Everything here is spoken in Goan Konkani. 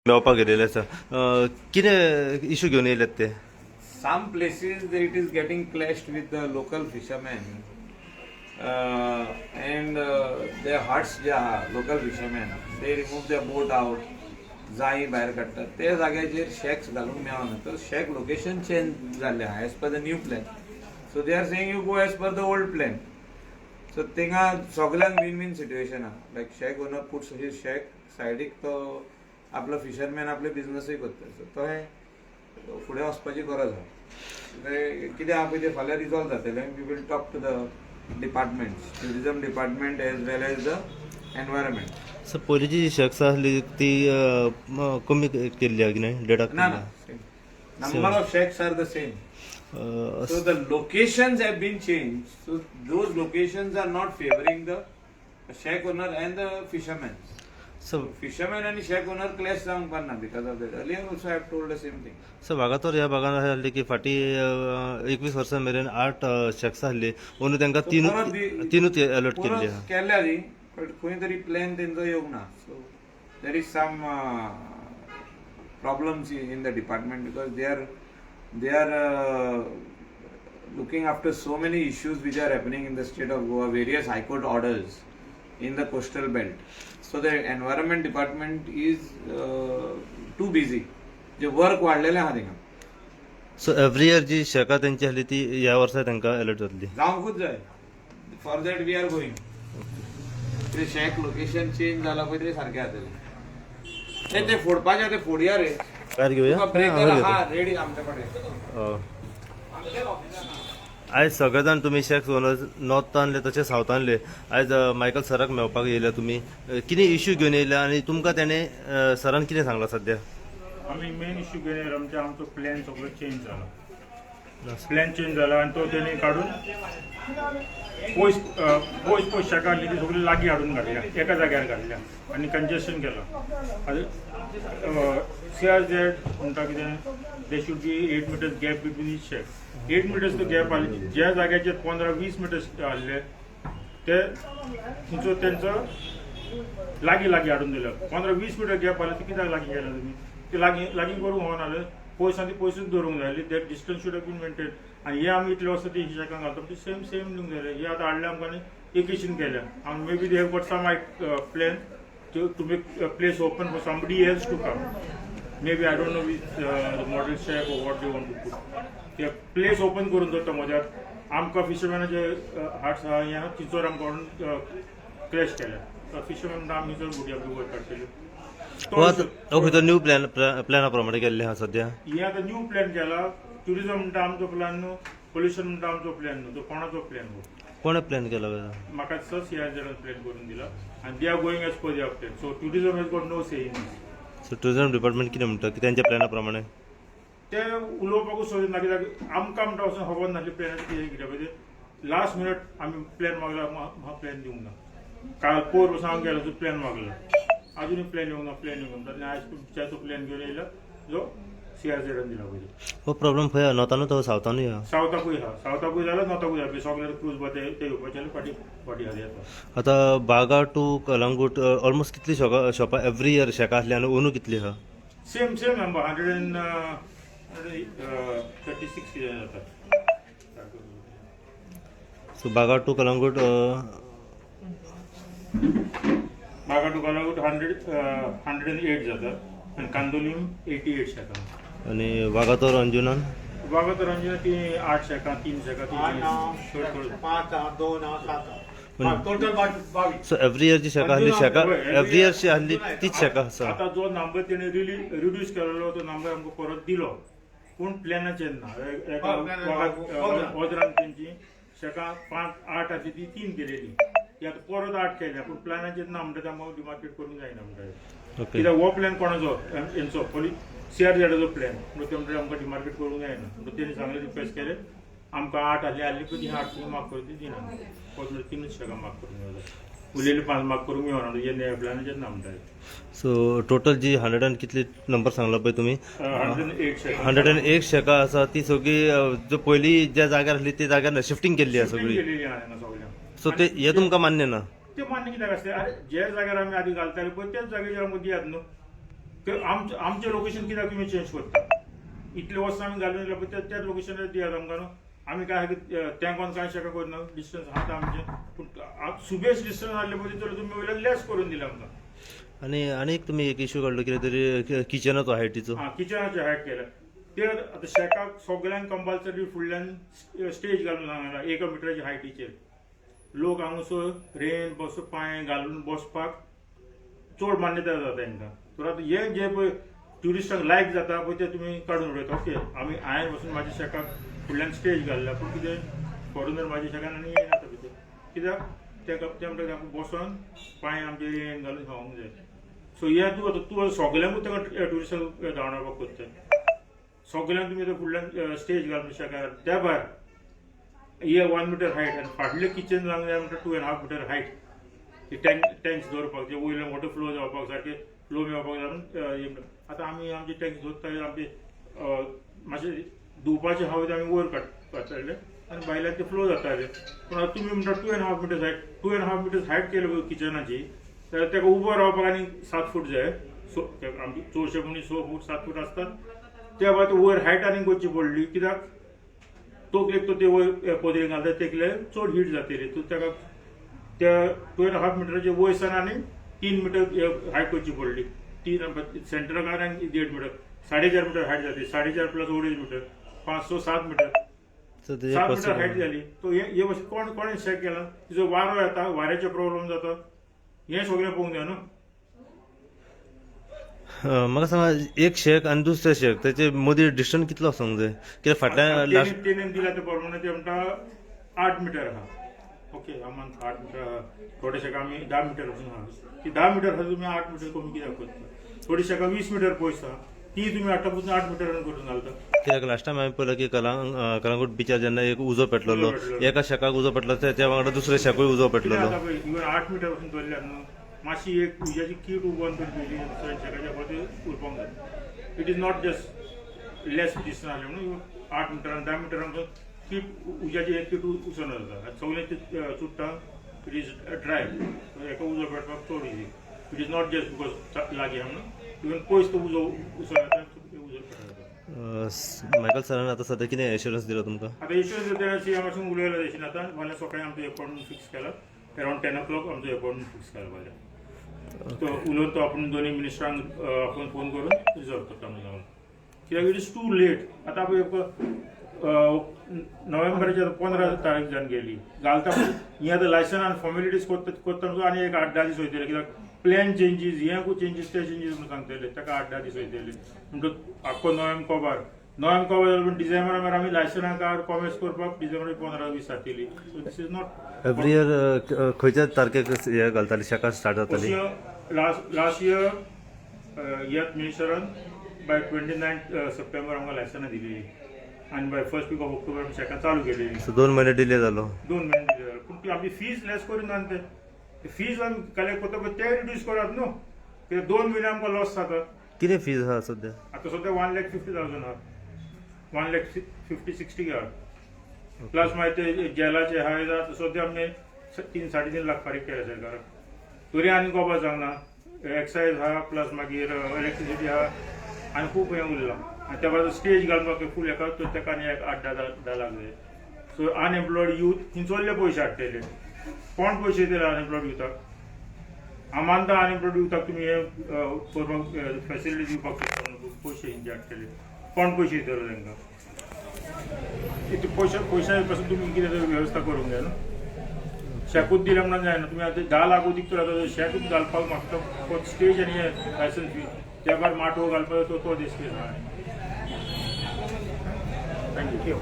मेळपाक गेलेले आसा. कितें इशू घेवन येयल्यात ते? Some places it is getting clashed with the local fishermen and their huts जे आहा, local fishermen, they remove their boat out, जाळी भायर काडटात. ते जाग्याचेर शॅक्स घालूंक मेळना. तर शॅक लोकेशन चेंज जाल्लें आहा as per the new plan, so they are saying you go as per the old plan. So थिंगा सगल्यांक वीन वीन सिट्युएशन आहा. Like, shack owner puts his shack सायडीक, तो आपलो फिशरमॅन आपले बिझनसूय करता. सो तो फुडें वचपाची गरज आहा. ते कितें आहा पळय तें फाल्यां रिजॉल्व जातलें. We will talk to the departments, tourism department as well as the environment. Sir, पयलींची जी शॅक्स आसली ती कमी केल्ली आहा की न्हय डेटाक? ना ना, number of shacks are the same. So the locations have been changed. So those locations are not favoring the shack owner and the fishermen. Sir, Fishermen and shack owner clash जावंक पारना because of that. Earlier also I have told the same thing. Sir, Vagator ह्या भागान अशें जाल्लें की फाटीं 21 वर्सां मेरेन आठ शॅक्स आसली. अंदू तांकां तीन परत तिनूच अलॉट केल्ली परत आहा. केल्या ती, बट खंय तरी प्लॅन तेंचो येवंक ना. So there is some problems in the department because they are looking after so many issues which are happening in the state of Goa, various high court orders in the coastal belt. So the environment department is too busy. J work वाडलेलें आहा थिंगा. सो एवरी इयर जी शॅकां तेंची आसली ती ह्या वर्सा तांकां अलॉट जातली? जावंकूच जाय. For that we are going. ते शॅक लोकेशन चेंज जाला पळय, ते सारकें जातलें. ते ते फोडपाचें ते फोडया रे. भायर घेवया. तुका ब्रेकर आहा रेडी आमचे कडेन. आयज सगळे जाण तुमी शॅक्स ओनर्स नॉर्थानले तशें सावथानले आयज मायकल सराक मेळपाक येयल्या. तुमी कितें इश्यू घेवन येयल्या आनी तुमकां तेणें सरान कितें सांगलां सद्या? आमी मेन इश्यू घेवन येयला म्हणजे आमचो प्लॅन सगळो चेंज जाला. प्लॅन चेंज जाला आनी तो तेणी काडून पयस पयस पयस शेकां आहली ती सगळी लागीं हाडून घातल्या, एका जाग्यार घातल्या आनी कंजेशन केलां. आतां सीआरझेड म्हणटा कितें, there should be 8 meters gap between each shack. 8 meters तो गॅप आसले, ज्या जाग्याचेर 15-20 मिटर्स आहले ते तुमचो तेंचो लागीं लागीं हाडून दिलो. 15-20 मिटर गॅप आसले ते कित्याक लागीं केला तुमी? ते लागीं लागीं करूंक होना जालें, पयस आनी पयसूच दवरूंक जाय. That distance should have been maintain. आनी हे आमी इतले वर्सां ती शेकां घालता, ती सेम सेम दिवंक जाय. हे आतां हाडले आमकां आनी एकशीन केल्या आनी maybe they have got some plan to make place open for somebody else to come. Maybe, I don't know, with the model shack or what they want to put. ते प्लेस ओपन करून दवरता मद्याक. आमकां फिशरमॅनाचे हट्स आहा हें आहा, थिंचर आमकां हाडून क्लॅश केल्या. फिशरमॅन म्हणटा, आमी हिंचर बोटी आपली वयर काडटली. हो, आतां हो खंयचो न्यू प्लॅन, प्लॅना प्रमाणे केल्लें आहा सद्या? हे आतां न्यू प्लॅन केला. ट्युरिजम म्हणटा आमचो प्लॅन न्हू, पोल्युशन म्हणटा आमचो प्लॅन न्हू, तो कोणाचो प्लॅन हो? कोणें प्लॅन केला? म्हाका दिसता सीआरझेडान प्लॅन करून दिला आनी they are going as per their plan, so tourism has got no say in. So tourism department कितें म्हणटा की तेंच्या प्लॅना प्रमाणे? ते उलोवपाकूच सोदिना कित्याक आमकां म्हणटा वचून खबर नासली प्लॅनाचें कितें. कित्याक पळय, लास्ट मिनट आमी प्लॅन मागला, म्हाका प्लॅन दिवंक ना. काल पोर वचून हांव गेलो, प्लॅन मागला, अजुनूय प्लॅन येवंक ना, प्लॅन येवंक ना. आनी आयज तुमच्या प्लॅन घेवन येयला जो सीआरझेडान दिला पळय. हो प्रॉब्लम खंय आहा? नॉर्थानूच आहा, सावथानूय आहा? सावथाकूय आहा, सावथाकूय जाला, नॉर्थाकूय जाला. सगळे क्रूज बा ते ते येवपाचे जाल्यार फाटीं फाटीं हाली येता. आतां बागा टू कलंगूट ऑलमोस्ट कितली शॉपां शॉपां एवरी इयर शॅकां आसली आनी अंदू कितली आहा? Same same number, 136 कितें जाता. So Baga to Calangute Baga to Calangute 108 जाता आनी कांदोलीम 88 शेकां. आनी वागातोर अंजुनान? वागातोर अंजुना ती आठ शेकां, तीन शेकां, आठ तीन आहा, थोड थोड. पांच आहा, दोन आहा, सात आहा, टोटल 22. सो एवरी इयर जी शॅकां आसली, शॅकां एवरी इयर जी आसली तीच शॅकां आसा? आतां जो नंबर तेणे रिड्यूस केलेलो तो नंबर आमकां परत दिलो, पूण प्लॅनाचेर ना. एका ओदरान तेंची शेकां पांच आठ आसली, ती तीन केलेली. ती आतां परत आठ केल्या, पूण प्लॅनाचेर ना म्हणटा, आमकां डिमार्केट करूंक जायना म्हणटा. कित्याक हो प्लॅन कोणाचो? हेंचो सीआरझेडाचो प्लॅन. म्हणून ते म्हणटा, आमकां डिमार्केट करूंक जायना. म्हणून तेणी सांगलें, रिक्वेस्ट केलें आमकां, आठ आहली आहली पळय ती आठ माफ करून ती दिना. परत म्हणल्यार तिनूच शेकां माफ करूंक मेळटा, उरलेली पांच माफ करूंक मेळना, हे प्लॅनाचेर ना म्हणटा. सो टोटल जी हंड्रेड अँड कितली नंबर सांगला पळय तुमी? 108 शेकां. 101 शॅकां आसा, ती सगळी जो पयलीं ज्या जाग्यार आसली त्या जाग्यार शिफ्टींग केल्ली आसा सगळी. केलेली आहा हांगा सगळ्यांक. सो ते हे तुमकां मान्य ना? ते मान्य कित्याक आसलें? अरे, जे जाग्यार आमी आदी घालताले पळय, त्याच जाग्याचेर आमकां दियात न्हू. आमचें लोकेशन कित्याक तुमी चेंज करता? इतले वर्सां आमी घालून येयला पळय त्याच लोकेशनार दियात आमकां न्हू. आमी काय तेंकोन कांय शेकां करना, डिस्टन्स आहा आमचें, पूण सुबेज डिस्टन्स आहले पळय जाल्यार तुमी वयल्यान लेस करून दिले आमकां. आनी आनी एक तुमी एक इशू काडलो कितें तरी किचनाचो हायटीचो. आं, किचनाचें हायट केलें ते आतां शेकाक सगळ्यांक कंपल्सरी फुडल्यान स्टेज घालून सांगला 1 मिटराच्या हायटीचेर. लोक हांगासर रेन बस पांय घालून बसपाक चड मान्यताय जाता तांकां. तर आतां हें जें पळय ट्युरिस्टांक लायक जाता पळय तें तुमी काडून उडयता. ओके, आमी हांवें वचून म्हाज्या शेकाक फुडल्यान स्टेज घाल्ल्या, पूण कितें फॉरेनर म्हाज्या शेकान आनी येयना आतां भितर, कित्याक तेका ते म्हणटा आमकां बसोन पांय आमचे रेन घालून खावंक जाय. सो हें तूं आतां तूं सगल्यांकूच ताका ट्युरिस्टांक धांवडावपाक सोदता, सगल्यांक तुमी आतां फुडल्यान स्टेज घालून शेकार, त्या भायर हे 1 मिटर हायट आनी फाटलें किचन जावंक जाय म्हणटा 2.5 मिटर हायट. ती टँक्स दवरपाक जे वयल्यान वॉटर फ्लो जावपाक सारकें फ्लो मेळपाक लागून. आतां आमी आमचे टँक्स दवरता, आमचे मातशें धुवपाचे आहा ते आमी वयर काडटाले आनी भायल्यान ते फ्लो जाताले. पूण आतां तुमी म्हणटा 2.5 metres height, 2.5 metres height केले पळय किचनाची, जाल्यार ताका उबो रावपाक आनी 7 फूट जाय. सो आमचे चडशे मनीस 6 फूट 7 फूट आसतात, त्या भायर वयर हायट आनीक करची पडली, कित्याक तोकलेक तो ते वयर पदरी घालता तेकले चड हीट जातली. तूं ताका त्या 2.5 मिटराचे वयर सान आनी 3 मिटर हायट करची पडली. 3 सेंटराक आनी 1.5 मिटर, 4.5 मिटर हायट जाली. 4.5 प्लस 2.5 मिटर, 5 6 7 मिटर, सो तेजें 7 मिटर हायट पॉसिबल जाली. तो हे भशेन कोण कोणें चॅक केला? तिजो वारो येता, वाऱ्याचे प्रॉब्लम जाता, हें सगळें पळोवंक जाय न्हू. म्हाका सांगा, एक शेक आनी दुसरें शेक तेचे मदीं डिस्टन्स कितलो आसूंक जाय? कित्याक फाटल्यान लास्ट तेणें दिला ते प्रमाणे ते म्हणटा 8 मिटर आहा. ओके, आमी 8 मिटर आहा, थोडे शेकां आमी 10 मिटर पसून आहा. ती 10 मिटर आहा, तुमी 8 मिटर कमी कित्याक करता? थोडी शेकां 20 मिटर पयस आहा, ती तुमी 8 पसून 8 मिटरान करून घालता. कित्याक लास्ट टायम हांवें पळयलां की कलांगूट बिचार जेन्ना एक उजो पेटलेलो, उजो पेटलेलो. एका शेकाक उजो पेटलो, त्या वांगडा दुसऱ्या शेकूय उजो कितें पेटलेलो. जाता पळय, इवन 8 मिटर पसून धरल्यार न्हू, मातशी एक उज्याची कीट उबोन तर गेली दुसऱ्या शेकाच्या वरती उरपाक जाय. It is not just less distance आसलें म्हणून 8 मिटरान 10 मिटरान कीट उज्याची एक कीट उसना जाता, सगळें ते चुट्टा. It is dry, एका उजो पेटपाक चड easy. It is not just because लागीं आहा म्हणून, इवन पयस तो उजो उसना जाता, उजो पेटता. मायकल सरान आतां सद्या कितें एश्युरन्स दिलो तुमकां? आतां इश्यूज तेणें सीएमा पासून उलयला तशें आतां फाल्यां सकाळीं आमचो एपॉयंटमेंट फिक्स केला, अरावंड 10 o'clock आमचो एपॉयंटमेंट फिक्स केला फाल्यां. तो उलोवन तो आपूण दोनी मिनिस्टरांक आपूण फोन करून रिजॉल्व करता म्हणून, कित्याक it is too late. आतां पळय नोव्हेंबराची आतां 15 तारीख जावन गेली घालता. ही आतां लायसन आनी फॉर्मेलिटीज करता करता म्हणसर आनी एक 8-10 दीस वयतले, कित्याक प्लॅन चेंजीस हे चेंजीस ते चेंजीस म्हणून सांगतले, ताका 8-10 दीस वयतले. म्हणटकच आख्खो नोव्हेंबर कबार, नोव्हेंबर कबार जालो, पूण डिसेंबरा मेरेन आमी लायसनां कार कॉमेर्स करपाक डिसेंबर 15-20 जातली. So this is not every year खंयच्या तारखेक हे घालताली, शेकां स्टार्ट जाताली? लास्ट इयर ह्याच मिनिस्टरान बाय 29 सप्टेंबर आमकां लायसनां दिलेली आनी by first week of October आमी शेकां चालू केलेली. सो 2 म्हयने डिले जालो. 2 म्हयने डिले जालो, पूण ती आमची फीज लेस करिना ते फीज आमी कलेक्ट करता पळय ते रिड्यूस करात न्हू, कित्याक 2 म्हयने आमकां लॉस जाता. कितें फीज आहा सद्या? आतां सद्या 1,50,000 आहा, 1,50,60 आहा, प्लस मागीर ते जेलाचे आहा. आतां सद्या आमी 3-3.5 लाख फारीक केले सरकाराक, तरी आनी गोबा जावंक ना. एक्सायज आहा, प्लस मागीर इलेक्ट्रिसिटी आहा आनी खूब हें उरलां. आनी त्या भायर स्टेज घालपाक फूल हेका तर ताका आनी एक 8-10 लाख जाय. सो अनएम्प्लॉयड यूथ थिंचोल्ले पयशे हाडटले? कोण पयशे दिले अनएम्प्लॉयड युथाक? हांव मानता अनएम्प्लॉयड युथाक तुमी हे करपाक फॅसिलिटी दिवपाक शकता म्हणून, पयशे हिंचे हाडटले? कोण पयशे दितलो तांकां? इतले पयशे पयशा पासून तुमी कितें तरी वेवस्था करूंक जाय न्हू. शेकूच दिलें म्हणून जायना. तुमी आतां 10 लाख उदीक तर आतां शेकूच घालपाक म्हाका स्टेज आनी लायसन्स फी, त्या भायर माटोव घालपाक तो तो दीस आहा. Thank you.